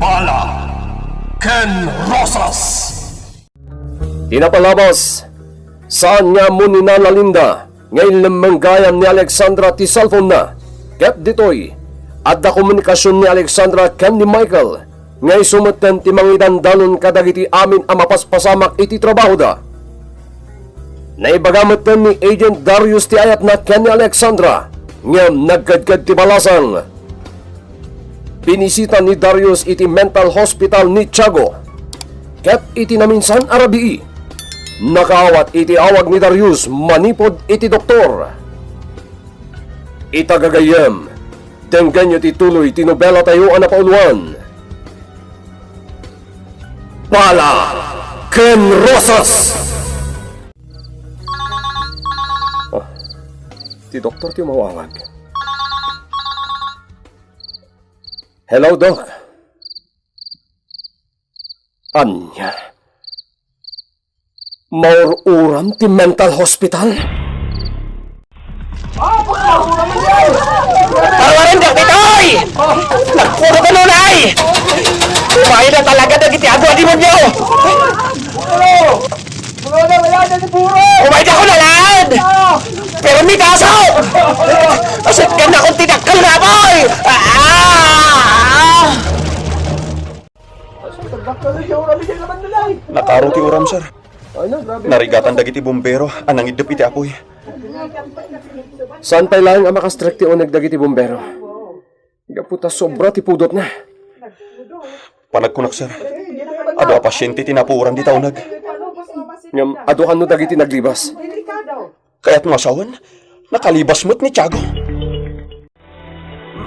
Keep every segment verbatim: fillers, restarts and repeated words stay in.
Bala ken Rosas. Ti napalabas, saan nga ammo ni Nana Linda nga inlemmeng gayam ni Alexandra ti cellphone-na. Ket ditoy, adda komunikasion ni Alexandra ken ni Michael nga isu metten ti mangidandanon kadagiti amin a mapaspasamak iti trabahoda. Naibaga metten ni Agent Darius ti ayatna ken ni Alexandra, ngem nagkedked ti balasang. Binisita ni Darius iti mental hospital ni Tiago. Ket iti naminsan a rabii, nakaawat iti awag ni Darius manipud iti doktor. Ita gagayyem, denggenyo ti tuloy ti nobelatayo a napauluan, Bala ken Rosas! Oh, ti doktor ti umawawag. Hello, Doc. Ania? Maur-uram ti mental hospital? Parwarendak ditoy! Nagpuro ka nunay! Umayda talaga dagiti adu a demonio! Umayda ko na laeng! Pero may kaso! Asitgan na kong tinakkel na apoy! Ah! Nakaro ti uram, sir. Narigatan dagiti bumbero a nangiddep iti apoy. Saan pay laeng a makastrek ti uneg dagiti bumbero? Gapu ta sobra ti pudotna. Panagkunak, sir. Adu a pasiente ti napuoran dita uneg. Ngem adu kano dagiti naglibas? Kayatmo a sawen, nakalibas met ni Tiago.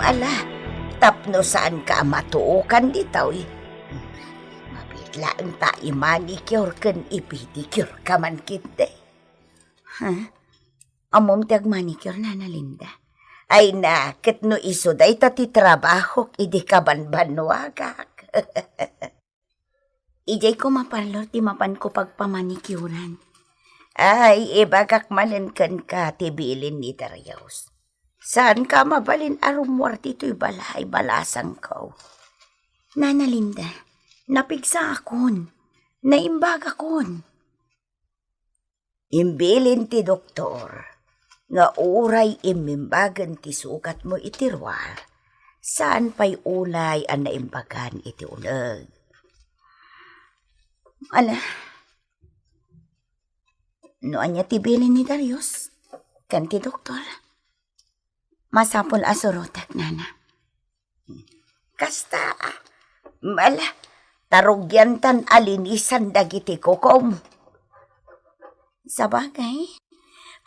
Ala, tapno saanka a matuokan ditoy. Mabiit laeng ta i-manicure ken i-pedicure ka man ketdi. Ha? Ammom ti ag-manicure, Nana Linda? Ay na, ket no isu dayta ti trabahok idi kabanbannuagak. Idiay koma parlor ti mapanko pagpamanikuran. Ay, ibagak manen kenka ti bilin ni Darius. Saanka a mabalin a rummuar ditoy balay, balasangko. Nana Linda, napigsaakon, naimbagakon. Imbilin ti doktor nga uray immimbagen ti sugatmo iti ruar, saan pay unay a naimbagan iti uneg. Ala, no ania ti bilin ni Darius ken ti doktor? Masapul a surotek, Nana. Kasta, a. Ala, ta rugiantan a linisan dagiti kukom. Sabagay,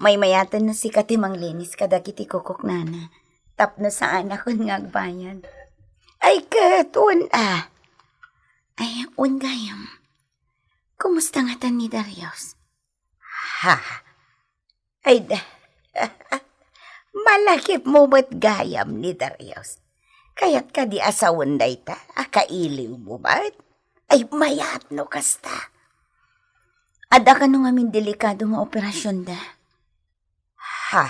maymayaten no sika ti manglinis kadagiti kukok, Nana. Tapno saanakon nga agbayad. Ay, ket, wen a. Ay, wen gayam. Kumusta ngatan ni Darius? Ha? Ay, da. Malakipmo met gayam ni Darius. Kayat kadi a sawen dayta a kailiwmo met? Ay, mayat no kasta. Adda kano ngamin delikado nga operasionda? Ha?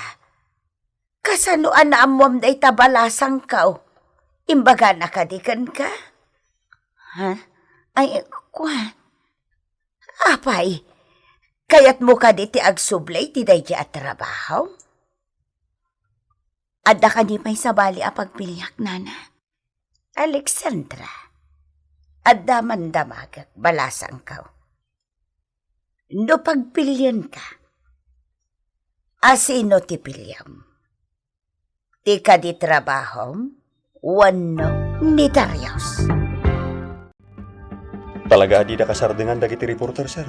Kasano a naammuam dayta balasangko? Imbagana kadi kenka? Ha? Ay, kua. Apay, kayatmo kadi ti agsubli ti daydi a trabaho? Adda kadi pay sabali a pagpiliak, Nana? Alexandra, adda man damagek, balasangko. No pagpilienka, asino ti piliam? Ti kadi trabahom wenno ni Darius? Talaga a dida kasardengan dagiti reporter, sir.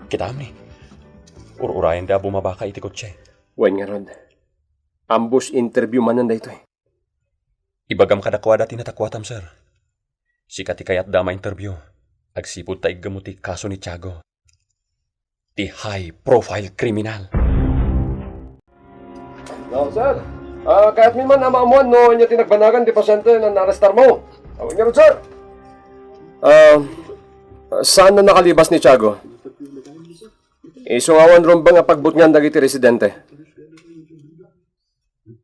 Kitaem ni, ur-urayenda a bumabaka iti kotse. Wen ngarud, ambush interview manen daytoy. Ibagam kadakuada ti natakuatam, sir. Sika ti kayatda a ma-interview. Agsipud ta iggemmo ti kaso ni Tiago. Ti high profile criminal. No, sir. Ah, kayatmi man a maammuan no ania ti nagbanagan ti pasiente nga naarestarmo. Awan ngarud, sir. Ah, saan a nakalibas ni Tiago? Isu nga awan rumbeng a pagbutngan dagiti residente.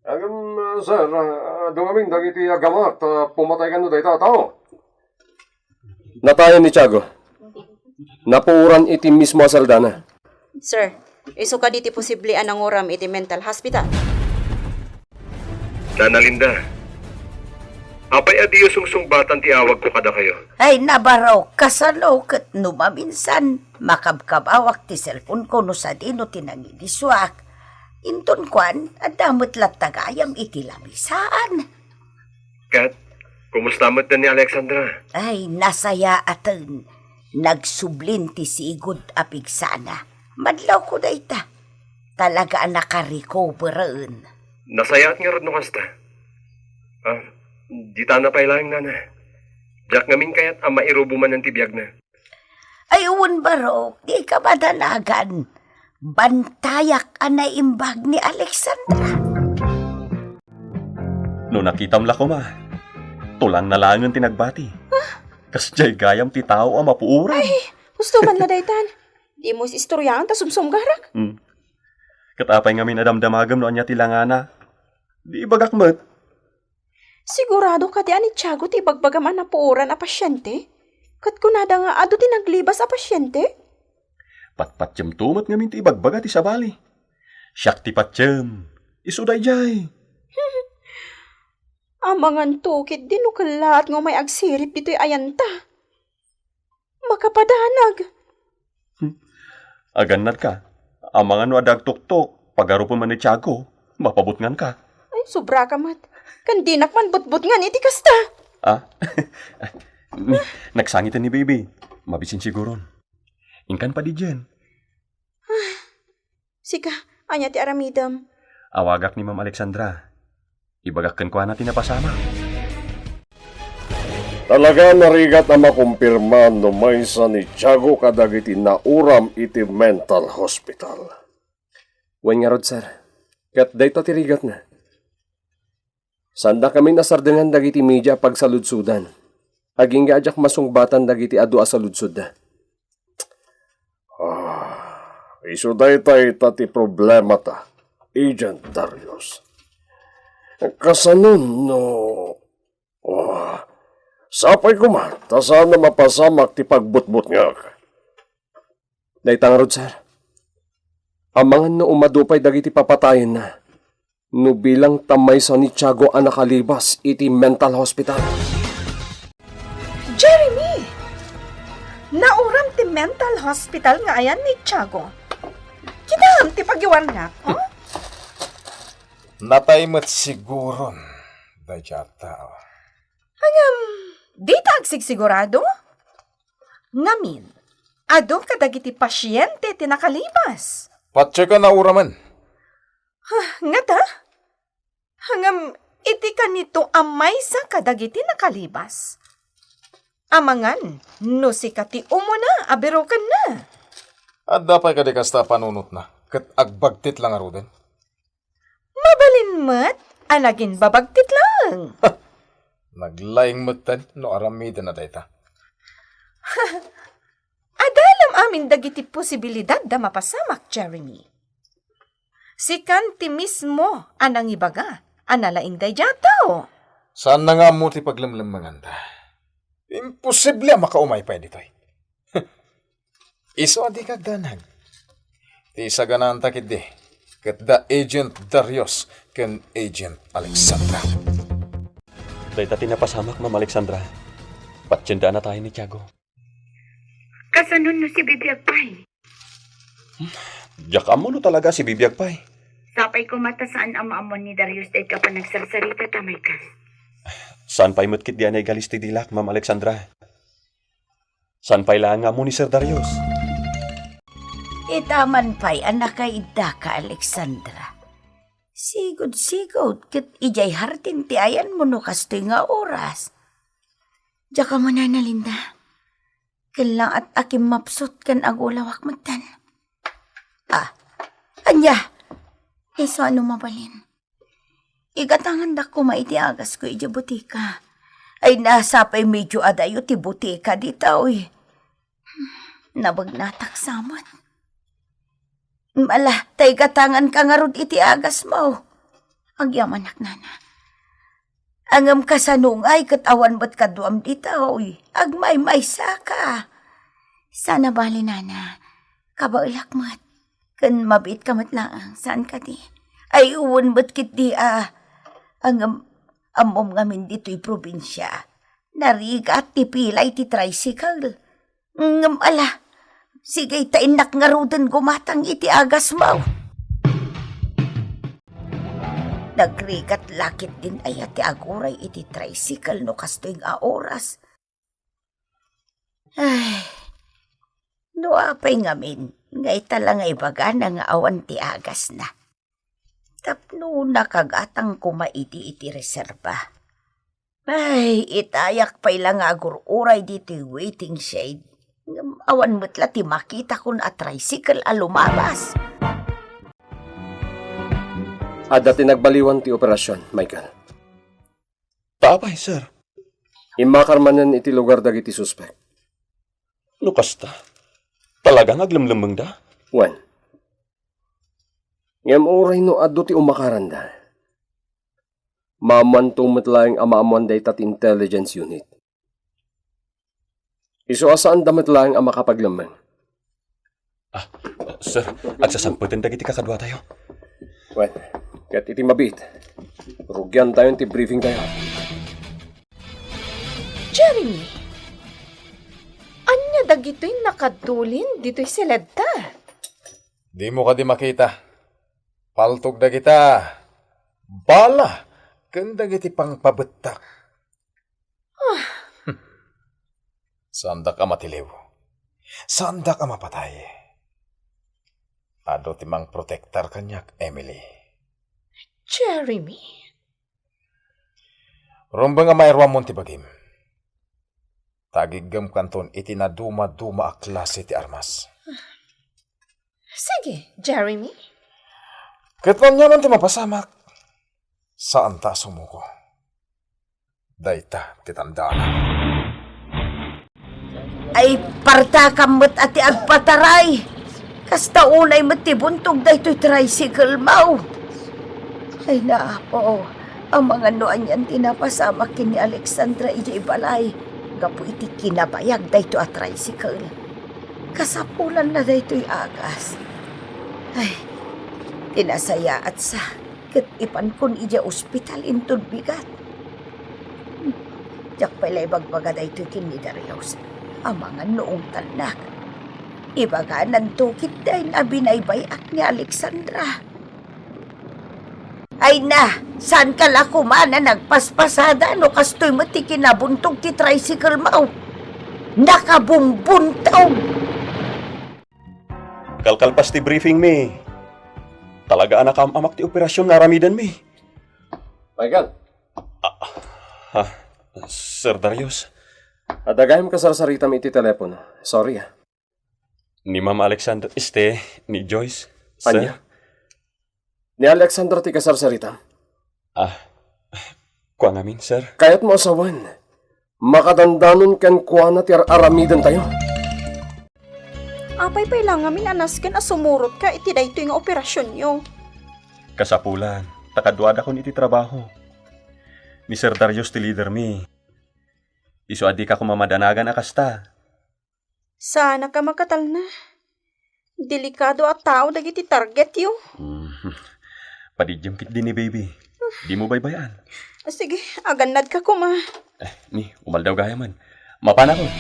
Ngem, ah, sir, ah, adu ngamin dagiti aggamat ta pumatay kano dayta a tao. Natayen ni Tiago. Napuoran iti mismo a seldana. Sir, isu kadi ti posible a nanguram iti mental hospital? Nana Linda, apay a diyo sungsungbatan ti awagko kadakayo? Ay, nabarok, kasano ket no maminsan, makabkabawak ti cellphone ko no sadino ti nangidisuak. Inton kuan, adda met latta gayam iti lamisaan. Ket, kumusta met ni Alexandra? Ay, nasayaaten. Nagsublin ti sigud a pigsana. Madlawko dayta. Talaga a nakarecover-en. Nasayaat ngarud no kasta. Ah, dita na pay laeng, nana. Diak ngamin kayat a mairubo manen ti biagna. Ay, wen, barok, dika madanagan. Bantayak a naimbag ni Alexandra. No nakitam la koma, tulangna laengen ti nagbati. Kasdiay gayam ti tao a mapuoran. Ay, husto man la daytan. Dimo istoryaen ta sumsumgarak. Hmm. Ket apay ngamin a damdamagem no ania ti langana? Di ibagak met. Sigurado kadi a ni Tiago ti ibagbagam a napuoran a pasiente? Ket kunada nga adu ti naglibas a pasiente? Patpatiemto met ngamin ti ibagbaga ti sabali. Siak ti patiem. Isu daydiay. Amangan to ketdi no kellaat nga umay agsirib ditoy ayanta. Makapadanag. Hmm. Agannadka. Amangan no adda agtuktok, pagarupen man ni Tiago, mapabutnganka. Ay, sobraka met. Ken dinak man butbutngan iti kasta. Ah? Ni, nagsangiten ni Baby. Mabisin siguron. Inkan padi diay. Sika, ania ti aramidem? Awagak ni Ma'am Alexandra. Ibagak kenkuana ti napasamak. Talaga a narigat a makumpirma no maysa ni Tiago kadagiti nauram iti mental hospital. Wen ngarud, sir. Ket dayta ti rigatna. Saandakamin a sardengan dagiti media a pagsaludsodan. Agingga a diak masungbatan dagiti adu a saludsodda. Ah, isu dayta ti problemata, Agent Darius. Kasano no, ah, sapay koma ta saan a mapasamak ti pagbutbutngak. Dayta ngarud, sir. Amangan no umadu pay dagiti papatayenna. No bilang ta maysa ni Tiago a nakalibas iti mental hospital. Jeremy! Nauram ti mental hospital nga ayan ni Tiago. Kitaem ti pagiwarnak, oh? Natay met siguron daydiay a tao. Ngem, dita agsigsigurado? Ngamin, adu kadagiti pasiente ti nakalibas. Patiekan a uramen. Huh, ngata? Ngem, iti kanito a maysa kadagiti nakalibas. Amangan, no sika ti umuna a birokenna. Adda pay kadi kasta a panunotna, ket agbagtit la ngaruden. Mabalin met a naginbabagtit laeng. Naglaing metten no aramiden a dayta. Adalem amin dagiti posibilidad a mapasamak, Jeremy. Sikan ti mismo a nangibaga a nalaing daydiay a tao. Saanna nga ammo ti paglemlemmenganda. Imposible a makaumay pay ditoy. Isu a dika agdanag. Ti isaganaanta ketdi, ket da Agent Darius ken Agent Alexandra. Dayta ti napasamak, Ma'am Alexandra. Patienda a natayen ni Tiago. Kasano no sibibiag pay? Diak ammo no talaga sibibiag pay. Sapay koma ta saan a maammuan ni Darius dayta a panagsarsarita ta maykas. Saan pay met ketdi a naigalis ti dilak, Ma'am Alexandra. Saan pay laeng nga ammo ni Sir Darius? Ita man pay a nakaiddaka, Alexandra. Sigud-sigud ket idiay hardin ti ayanmo no kastoy nga oras. Diak ammo, Nana Linda. Kellaat a kimmapsut ken agulawak metten. Ah, ania? Isu a no mabalin. Igatangandak koma iti agasko idiay botika. Ay, sapay medyo adayo ti botika dita, oy. Nabagnatak sa met. Ala, ta igatanganka ngarud iti agasmo. Agyamanak, nana. Ngem kasano ngay ket awan met kaduam ditoy? Agmaymaysaka. Saan a bale, nana. Kabaelak met. Ken mabiitka met laeng, saan kadi? Ay, wen met ketdi a. Ngem, ammom ngamin ditoy probinsia, narigat ti pila iti tricycle. Ngem ala, sige ta innak ngaruden gumatang iti agasmo. Nagrigat la ketdin aya ti aguray iti tricycle no kastoy nga oras? Ay, no apay ngamin, nga ita la nga ibagana nga awan ti agasna. Tapno nakagatang koma idi iti reserba. Ay, itayak pay la nga agur-uray ditoy waiting shed. Ngem awan met la ti makitakon a tricycle a lumabas. Adda ti nagbaliwan ti operasion, Michael. Ta apay, sir? Immakar manen iti lugar dagiti suspek. No kasta, talaga nga aglemlemmengda? Wen. Ngem uray no adu ti umakaranda, maammoanto met laeng a maammoan dayta ti intelligence unit. Isu a saanda met laeng a makapaglemmeng. Ah, sir, agsasampeten dagiti kakaduatayo. Wen, ket iti mabiit, rugiantayon ti briefingtayo. Jeremy, ania dagitoy nakadulin ditoy seledta? Dimo kadi makita? Paltog dagita. Bala ken dagiti pangpabettak. Ah. Saandak a matiliw. Saandak a mapatay. Adu ti mangprotektar kaniak, Emily. Jeremy? Rumbeng a mairuamon ti bagim. Ta agiggemkanton iti nadumaduma a klase ti armas. Sige, Jeremy. Ket no aniaman ti mapasamak, saanta a sumuko. Dayta ti tandaana. Ay, partakam met a ti agpataray. Kasta unay met ti buntog daytoy tricycle mo. Ay, Apo, amangan no anian ti napasamak ken ni Alexandra idiay balay gapu iti kinabayag daytoy a tricycle. Kasapulan la daytoy agas. Ay, ti nasayaat sa, ket ipankon idiay ospital inton bigat. Diak pay la ibagbaga daytoy ken ni Darius. Amangan no ungtannak. Ibagananto ketdi a binaybay-ak ni Alexandra. Ay na, saanka la koma a nagpaspasada no kastoy met ti kinabuntog ti tricycle mo? Nakabumbuntog! Kalkalpas ti briefing mi, talaga a nakaam-amak ti operasion nga aramidenmi. Michael. Ah, ah, Sir Darius. Adda gayam kasarsaritam iti telepono. Sorry, ah. Ni Ma'am Alexander, este, ni Joyce, sir. Ania? Ni Alexander ti kasarsaritam? Ah, kua ngamin, sir. Kayatmo a sawen, makadandanon kenkuana ti ar-aramidentayo. Apay pay la ngamin a nasken a sumurotka iti daytoy nga operasionyo? Kasapulan, ta kaduadakon iti trabaho. Ni Sir Darius ti leadermi. Isu a dika koma madanagan a kasta. Saanak a makatalna. Delikado a tao dagiti targetyo. Mm. Padiddiem ketdi ni baby. Dimo baybay-an. Sige, agannadka koma. Eh, ni, umaldaw gayamen. Mapanakon.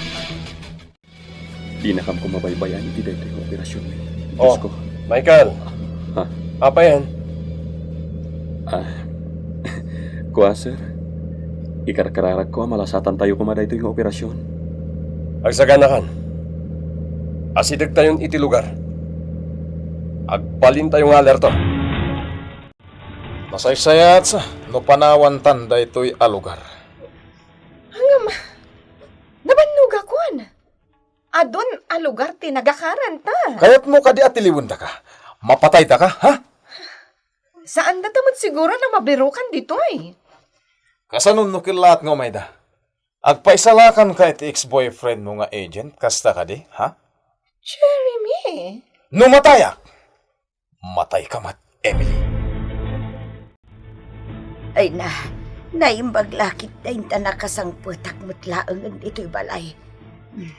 Dinakam koma baybay-an iti daytoy nga operasion. Oh, Diosko. Michael. Ha? Apayen? Ah, kua, sir. Ikarkararagko a malasatantayo koma daytoy nga operasion. Agsaganakan. Asidegtayon iti lugar. Agbalintayo nga alerto. Nasaysayaat sa no panawantan daytoy a lugar. Ngem, nabannogakon. Adun a lugar ti nagakaranta. Kayatmo kadi a tiliwendaka? Mapataydaka, ha? Saandata met siguro a mabirukan ditoy. Kasano no kellaat nga umayda? Agpaisalakanka iti ex-boyfriendmo nga agent, kasta kadi, ha? Jeremy! No matayak, matayka met, Emily. Ay na, Naimbag la ketdin ta nakasangpetak met laengen ditoy balay. Hmm.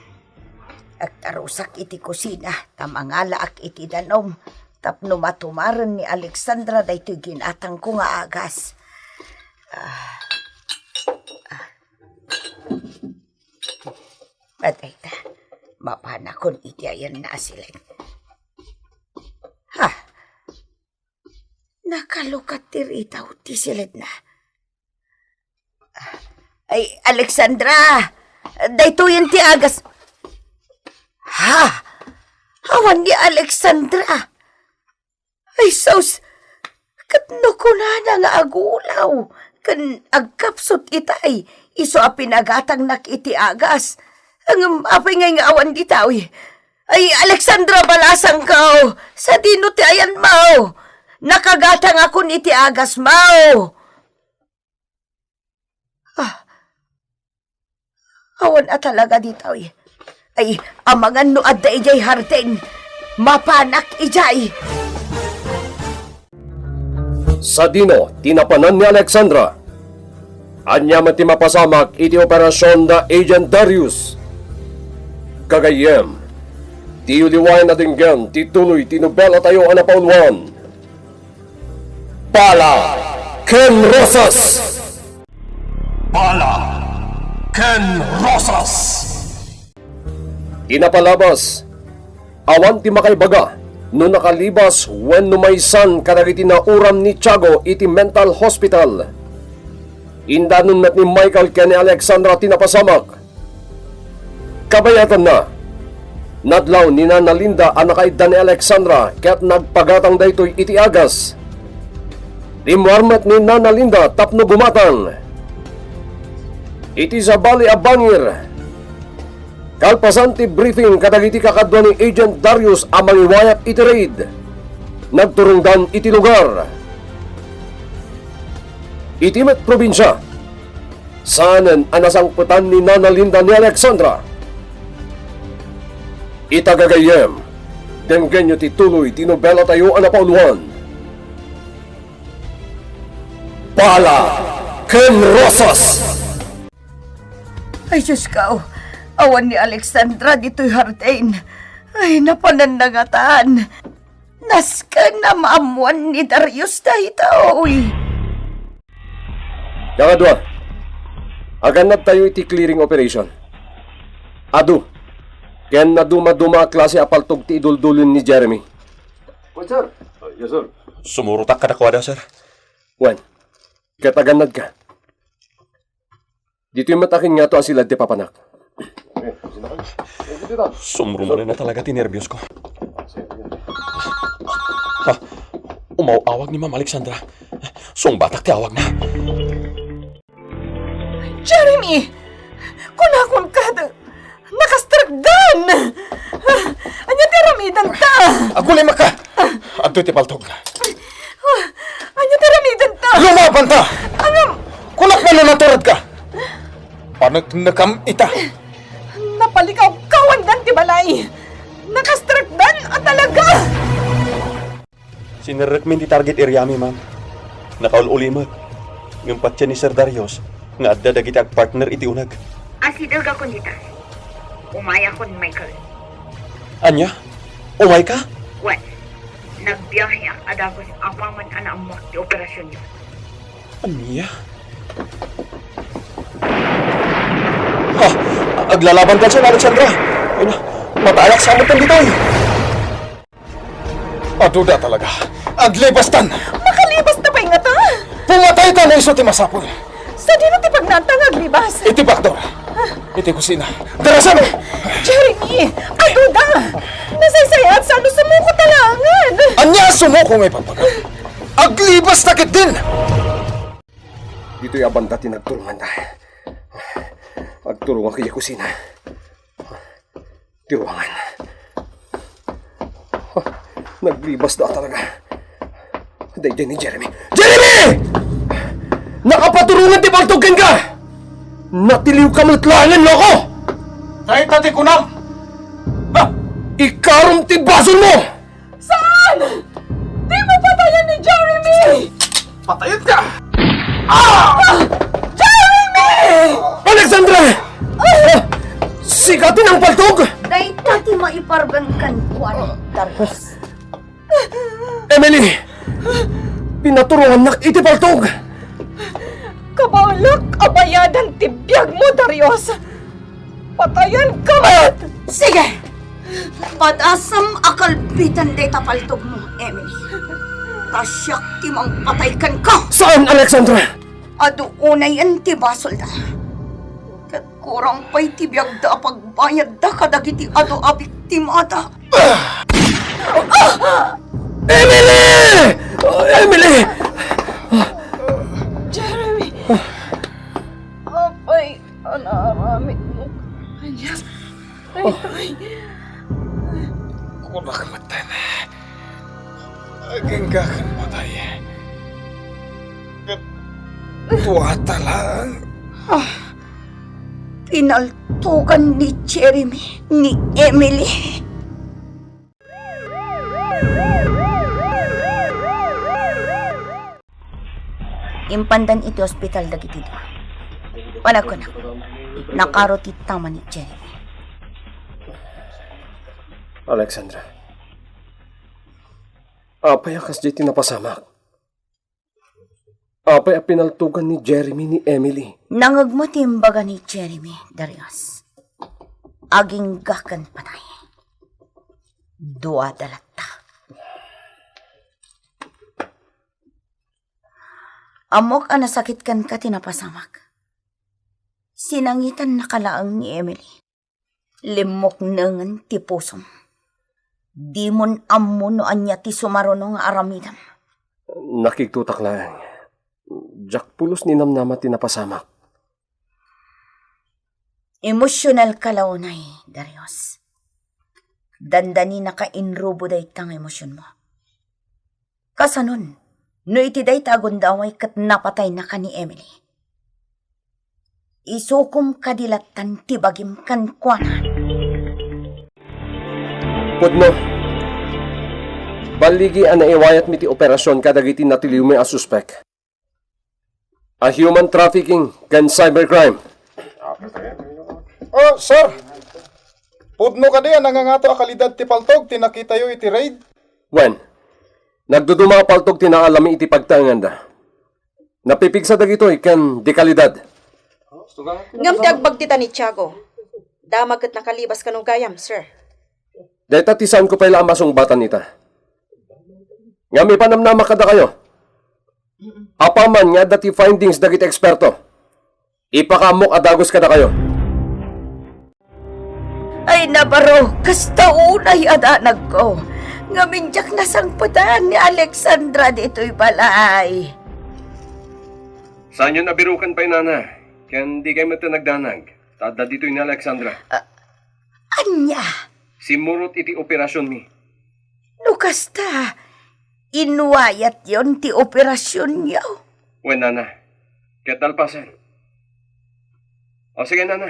Agtarusak iti kusina ta mangalaak iti danum tapno matumaren ni Alexandra daytoy ginatangko nga agas. Ah. Ah. Patay ta. Mapanakon iti ayan nasilen. Ha? Nakalukat ti ritaw ti siledna. Ay, Alexandra! Daytoyen ti agas. Ha? Awan ni Alexandra. Ay, sus! Ket no kunana nga agulaw ken agkapsut itay, isu a pinagatangnak iti agas. Ngem apay ngay nga awan ditaw? Ay, Alexandra, balasangko! Sadino ti ayanmo? Nakagatangakon iti agasmo! Ah, awan a talaga ditoy. Ay, amangan no adda idiay hardin. Mapanak idiay. Sadino ti napanan ni Alexandra? Ania met ti mapasamak iti operasion da Agent Darius? Gagayyem, diyo liwayan a denggen ti tuloy ti nobelatayo a napauluan. Bala ken Rosas. Bala ken Rosas. Ti napalabas, awan ti makaibaga no nakalibas wenno maysan kadagiti nauram ni Tiago iti mental hospital. Indanon met ni Michael ken ni Alexandra ti napasamak. Kabay-atanna, nadlaw ni Nana Linda a nakaidda ni Alexandra ket nagpagatang daytoy iti agas. Rimmuar met ni Nana Linda tapno gumatang. Iti sabali a bangir, kalpasan ti briefing kadagiti kakadua ni Agent Darius a mangiwayat iti raid, nagturongdan iti lugar. Iti met probinsia, saanen a nasangpetan ni Nana Linda ni Alexandra. Ita gagayyem, denggenyo ti tuloy ti nobelatayo a napauluan. Bala ken Rosas! Ay, Diosko, awan ni Alexandra ditoy hardin. Ay, napananna ngatan. Nasken a maammoan ni Darius daytoy. Kakadua, agannadtayo iti clearing operation. Adu ken nadumaduma a klase a paltog ti iduldulin ni Jeremy. Wen, sir. Ah, yes, sir. Sumurotak kadakuada, sir. Wen, ket agannadka. Ditoy met akin ngato a silad ti papanak. Sumrumanen na talaga ti nerbios ko. Ha? Umaw-awag ni Ma'am Alexandra. Sungbatak ti awagna. Jeremy! Kunakon kad, nakastrekdan! Ania ti aramidenta? Agulimakka! Adtoy ti paltog. Ania ti aramidenta? Lumabanta! Ngem, kunak man no naturedka! Paneknekam ita! Napalikawkawandan ti balay! Nakastrekdan a talaga! Sinerrekmin ti target areami, ma'am. Nakaul-ulimek. Ngem patien ni Sir Darius nga adda dagiti agpartner iti uneg. Asidegakon dita. Umayakon, Michael. Ania? Umayka? Wen, nagbiaheak a dagus apaman a naammoak ti operasionyo. Ania? Ha? Aglalaban kanson, Alexandra? Ay na, matayak sa amutan ditoy. Aduda talaga. Aglibastan! Makalibasta pay ngata? Pumatayta no isu ti masapul. Sadino ti pagnanta nga aglibas? Iti bakdor. Iti kusina. Darasam! Jeremy! Aduda! Nasaysayat sa no sumuko talaangan! Ania a sumuko nga ipagbaga? Aglibasta ketdin! Ditoy a banda ti nagturonganda. Agturongak idiay kusina. Ti ruangan. Naglibasda talaga. Daydiay ni Jeremy. Jeremy! Nakapaturongan ti paltog kenka! Natiliwka met laengen, loko! Dayta ti kunam! Ha? Ikarom ti basolmo! Saan? Dimo patayen ni Jeremy! Patayenka! Ah! Alexandra! Ah! Sika ti nangpaltog! Dayta ti maiparbeng kenkuana, Darius. Emily! Pinaturongannak iti paltog! Kabaelak a bayadan ti biagmo, Darius! Patayenka met! Sige! Padasem a kalbitan dayta paltogmo, Emily. Ta siak ti mangpatay kenka! Saan, Alexandra? Adu unayen ti basolda. Ket kurang pay ti biagda a pagbayadda kadagiti adu a biktimada. Emily! Emily! Jeremy! Apay a naaramidmo kaniak daytoy? Kunak metten. Agingga ken patay. Ket duata laeng. Pinaltogan ni Jeremy ni Emily. Impandan iti ospital dagiti dua. Panagkunak, nakaro ti tama ni Jeremy. Alexandra, apay a kasdi ti napasamak? Apay a pinaltogan ni Jeremy ni Emily? Nangegmo ti imbaga ni Jeremy, Darius. Agingga ken patay. Duada latta. Ammok a nasakit kenka ti napasamak. Sinangitannaka laeng ni Emily. Limmuknengen ti pusom. Dimon ammo no ania ti sumaruno nga aramidem. Nakigtotak laeng. Diak pulos ninamnama ti napasamak. Emosyonalka la unay, Darius. Dandaninaka inrubo dayta nga emosyonmo. Kasanon, no iti dayta a gundaway ket napataynaka ni Emily? Isukom kadi lattan ti bagim kenkuana. Pudno, balligi a naiwayatmi ti operasion kadagiti natiliwmi a suspek. A human trafficking ken cybercrime. Oh, sir! Pudno kadi a nangangato a kalidad ti paltog ti nakitayo iti raid? Wen, nagduduma a paltog ti naalami iti pagtaenganda. Napipigsa dagitoy ken dekalidad. Ngem ti agbagtita ni Tiago, damag ket nakalibas kano gayam, sir. Dayta ti saanko pay la a masungbatan ita. Ngem ipanamnamak kadakayo. Apaman nga adda ti findings dagiti eksperto, ipakaammok a dagus kadakayo. Ay, Navarro, kasta unay a danagko. Ngamin diak nasangpetan ni Alexandra ditoy balay. Saanyo a biruken pay, nana, ken dikay met nagdanag, ta adda ditoy ni Alexandra. Ah, ania? Simmurot iti operasionmi. No kasta, inwayatyon ti operasionyo? Wen, nana, ket nalpasen. O sige, nana,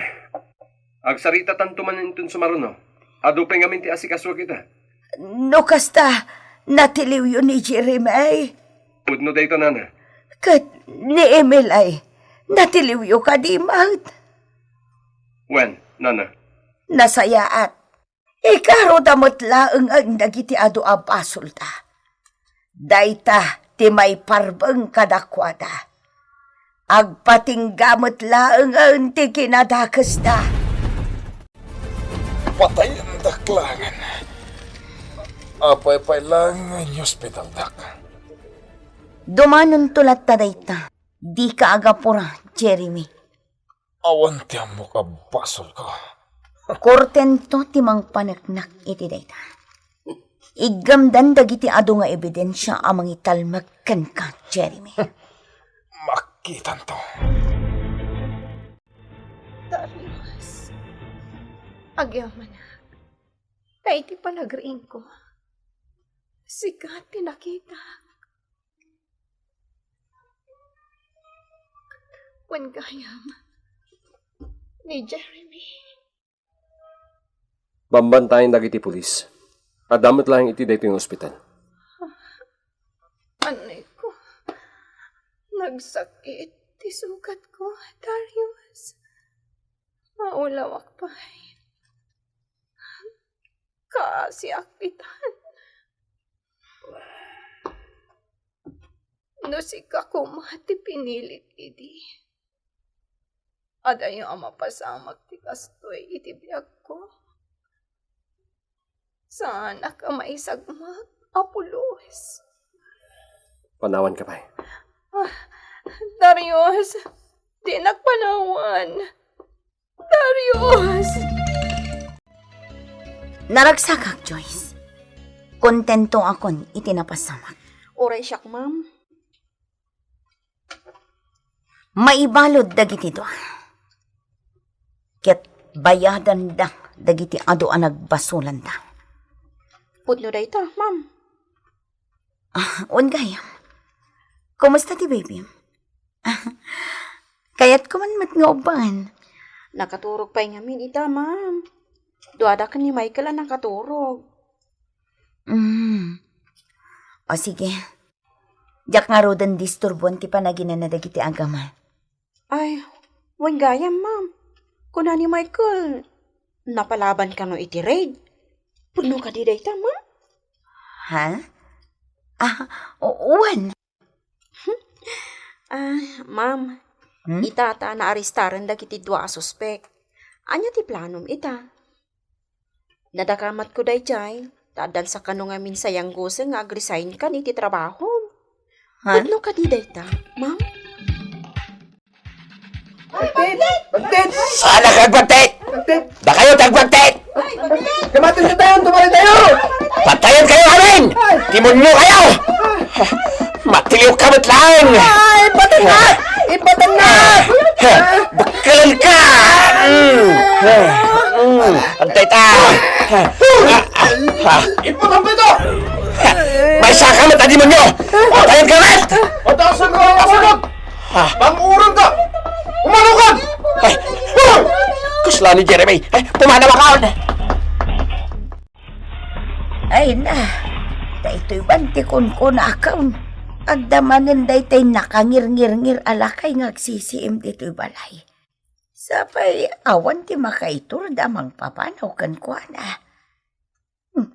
agsaritatanto manen inton sumaruno. Adu pay ngamin ti asikasuek ita. No kasta, natiliwyo ni Jeremy? Pudno dayta, nana. Ket ni Emily, natiliwyo kadi met? Wen, nana. Nasayaat. Ikaruda met laengen dagiti adu a basolda. Dayta ti maiparbeng kadakuada. Agpatingga met laengen ti kinadakesda. Patayendak laengen. Apay pay laeng nga inyospitaldak? Dumanonto latta dayta. Dika agapura, Jeremy. Awan ti ammok a basolko. Kortento ti mangpaneknak iti dayta. Iggamdan dagiti adu nga ebidensia a mangitalmek kenka, Jeremy. Makitanto. Darius, agyamanak. Ta iti panagriingko, sika ti nakitak. Wen gayam ni Jeremy. Bambantayen dagiti pulis. Adda met laeng iti daytoy nga ospital. Annayko, nagsakit ti sugatko, Darius. Maulawak pay. Kaasiak itan. No sika koma ti pinilik idi, adayo a mapasamak ti kastoy iti biagko. Saanak a maisagmak a pulos. Panawanka pay. Ah, Darius, dinak panawan. Darius! Naragsakak, Joyce. Kontentoakon iti napasamak. Uray siak, ma'am. Maibalud dagiti dua. Ket bayadanda dagiti adu a nagbasolanda. Pudno dayta, ma'am. Ah, wen gayam. Kumusta ti baby? Kayatko man met nga ubbangen. Nakaturog pay ngamin ita, ma'am. Duada ken ni Michael a nakaturog. Mm. O sige. Diak ngaruden disturboen ti panaginana dagiti agama. Ay, wen gayam, ma'am. Kuna ni Michael, napalaban kano iti raid. Pudno kadi dayta, ma'am? Ha? Ah, o-, wen. Ah, ma'am, Hmm? Ita ta naarestaren dagiti dua a suspek. Ania ti planom ita? Nadakamatko dayjay, ta addan sakano ngamin sayanggosen nga agresign kan iti trabahom. Ha? Pudno kadi dayta, ma'am? Bagtit! Bagtit! Saan ka agbagtit? Bagtit! Dakayo ti agbagtit! Kamatis ka tayo! Tumari tayo! Patayon kayo amin! Demonyo kayo! Matiliw ka met laeng! Ay, ipatan na! Ipatan na! Bakkalan ka! Mm. Mm. Antay ta! Ipatan mo ito! May saka met a demonyo! Patayon ka met! Mataas ang mga kasunod! Ah. Banguran ka! Umano ka! Ay, hoy! Kasla ni Jeremy! Ay, pumanaw ka! Ay na, daytoy ban ti kunkunakon. Agdamanen daytay nakangirngirngir a lakay nga agsisiim ditoy balay. Sapay awan ti makaitur da mangpapanaw kenkuana. Hmm.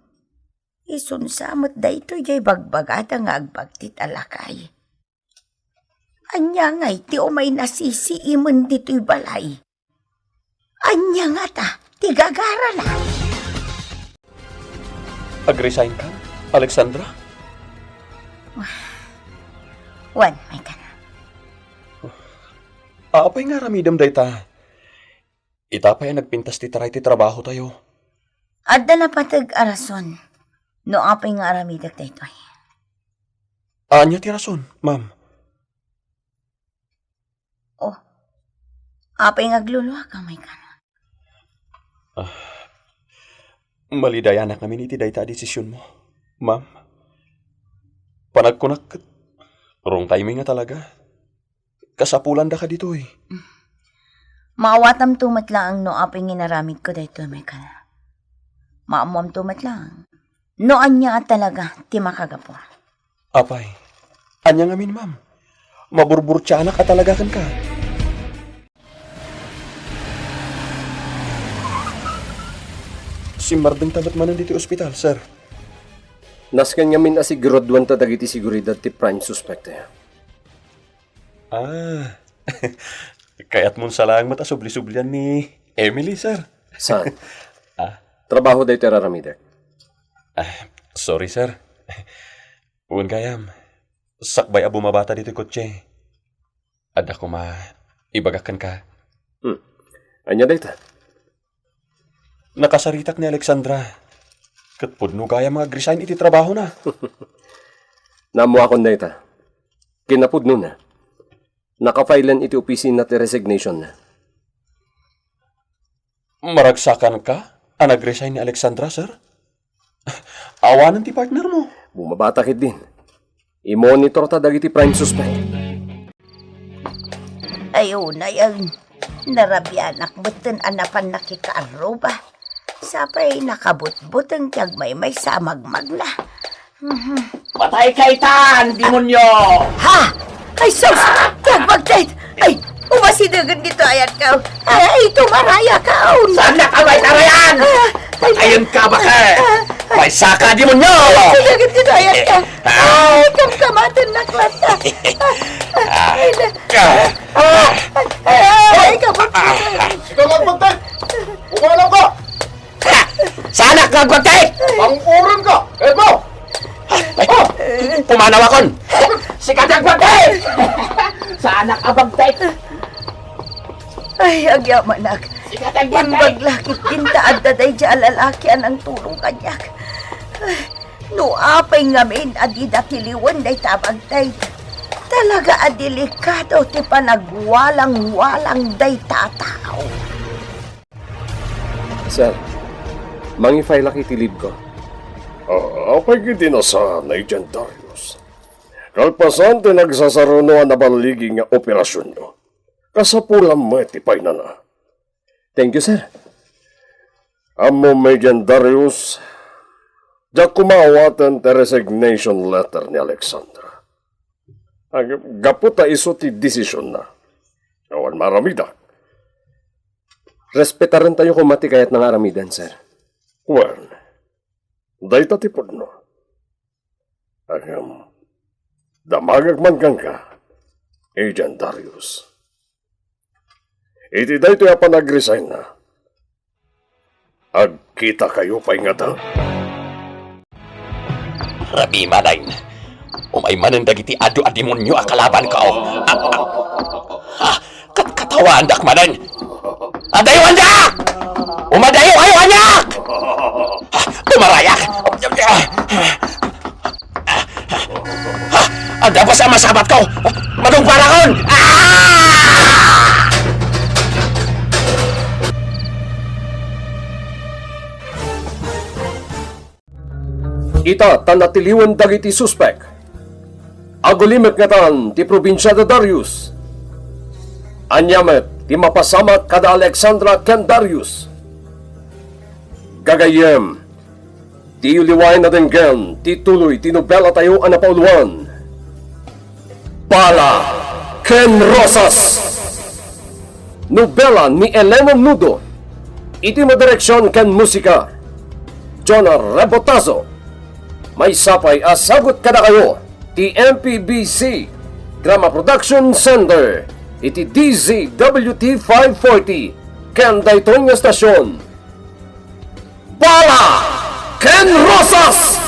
Isunsa met daytoy jay bagbagada nga agbagtit a lakay. Ania ngay ti umay nasisiimen ditoy balay? Ania ngata ti gagarana? Agresign ka, Alexandra? Wen, may kana. Apay nga aramidem dayta? Ita pay a nagpintas ti taray ti trabaho tayo. Adda napateg a rason no apay nga aramidek daytoy. Ania ti rason, ma'am? Oh, apay nga agluluaka, may kana? Ah, malidayanak ngamin iti dayta a desisionmo, ma'am. Panagkunak ket rungtaymi nga talaga. Kasapulanda kaditoy. Maawatamto met laeng no apay nga inaramidko daytoy, Michael. Maammoamto met laeng no ania a talaga ti makagapu. Apay, ania ngamin, ma'am? Maburburtianak a talaga kenka. Simmardengta met manen ditoy ospital, sir. Nasken ngamin a siguraduanta dagiti seguridad ti prime suspect. Ah. Kayatmon sa laeng met a subli-sublian ni Emily, sir. Saan? Ah? Trabaho daytoy raramidek. Ah, sorry, sir. Wen gayam, sakbay a bumabata ditoy kotse, adda koma ibagak kenka. Hmm. Ania dayta? Nakasaritak ni Alexandra. Ket pudno gayam nga agresign iti trabahona. Naammoakon dayta. Kinapudnona, nakafilen iti opisina ti resignationna. Maragsakanka a nagresign ni Alexandra, sir? Awanen ti partnermo. Bumabata ketdin. Imonitorta dagiti prime suspect. Ay, unay, ay, narabianak metten a napan nakikaarruba. Sapay nakabutbuteng ti agmaymaysa a magmagna. Mhm. Patay ka itan, demonyo! Ha? Ay, sus! Ti agbagtit! Ay! Umasidegen ditoy ayatko. Ay, tumarayakaon. Saan na ka may tarayan? Ah, ay, Patayon ka, baka. Ah, ay. May saka, demonyo! Umasidegen ditoy ayatko. Ah. Ay, kamkamaten na klata. Ah, ay, na. Ah. Ah, ay, ay, ay, ay, kapatid. Ikaw nga, pagtay! Umanaw ka! Ha! Saanak nga agwagtay! Panguran ka! Eto! Ay, pumanaw akon! Sika ti agwagtay! Saanak agwagtay! Ay, agyamanak. Sika ti agwagtay! Imbag la ket dinta adda daydiay a lalaki a nangtulong kaniak. Ay, no apay ngamin a dida tiliwen dayta a bagtay, talaga a delikado ti panagwalang-walang dayta a tao. Sir, mangi-file-ak iti leave ko. Ah, apay ket di nasaan, Agent Darius? Kalpasan ti nagsasaruno a naballigi nga operasionyo, kasapulam met ti paynana. Thank you, sir. Ammom, Agent Darius, diak koma awaten ti resignation letter ni Alexandra. Ag-, gapu ta isu ti desisionna. Awan maaramidak. Respetarentayo koma ti kayatna nga aramiden, sir. Wen, dayta ti pudno. Ngem, damagek man kenka, Agent Darius. Iti daytoy a panagresign-na, agkitakayo pay ngata? Rabii manen, umay manen dagiti adu a demonio a kalabanko. Ah, ah, ah, kat-, katawaandak manen. Adayo ania! Umadayo kayo ania! Ah, tumarayak! Ah, adda bes a masabatko! Madungparakon! Ah! Ita ta natiliwen dagiti suspek. Agulimek ngatan ti probinsia da Darius. Ania met ti mapasamak kada Alexandra ken Darius? Gagayyem, diyo liwaen a denggen ti tuloy ti nobelatayo a napauluan, Bala ken Rosas. Nobela ni Elena Nudo. Iti madireksion ken musika, Jonah Rebotazo. Maysa pay a sagut kadakayo ti M P B C Drama Production Center iti D Z W T five forty ken daytoy nga estasion, Bala ken Rosas!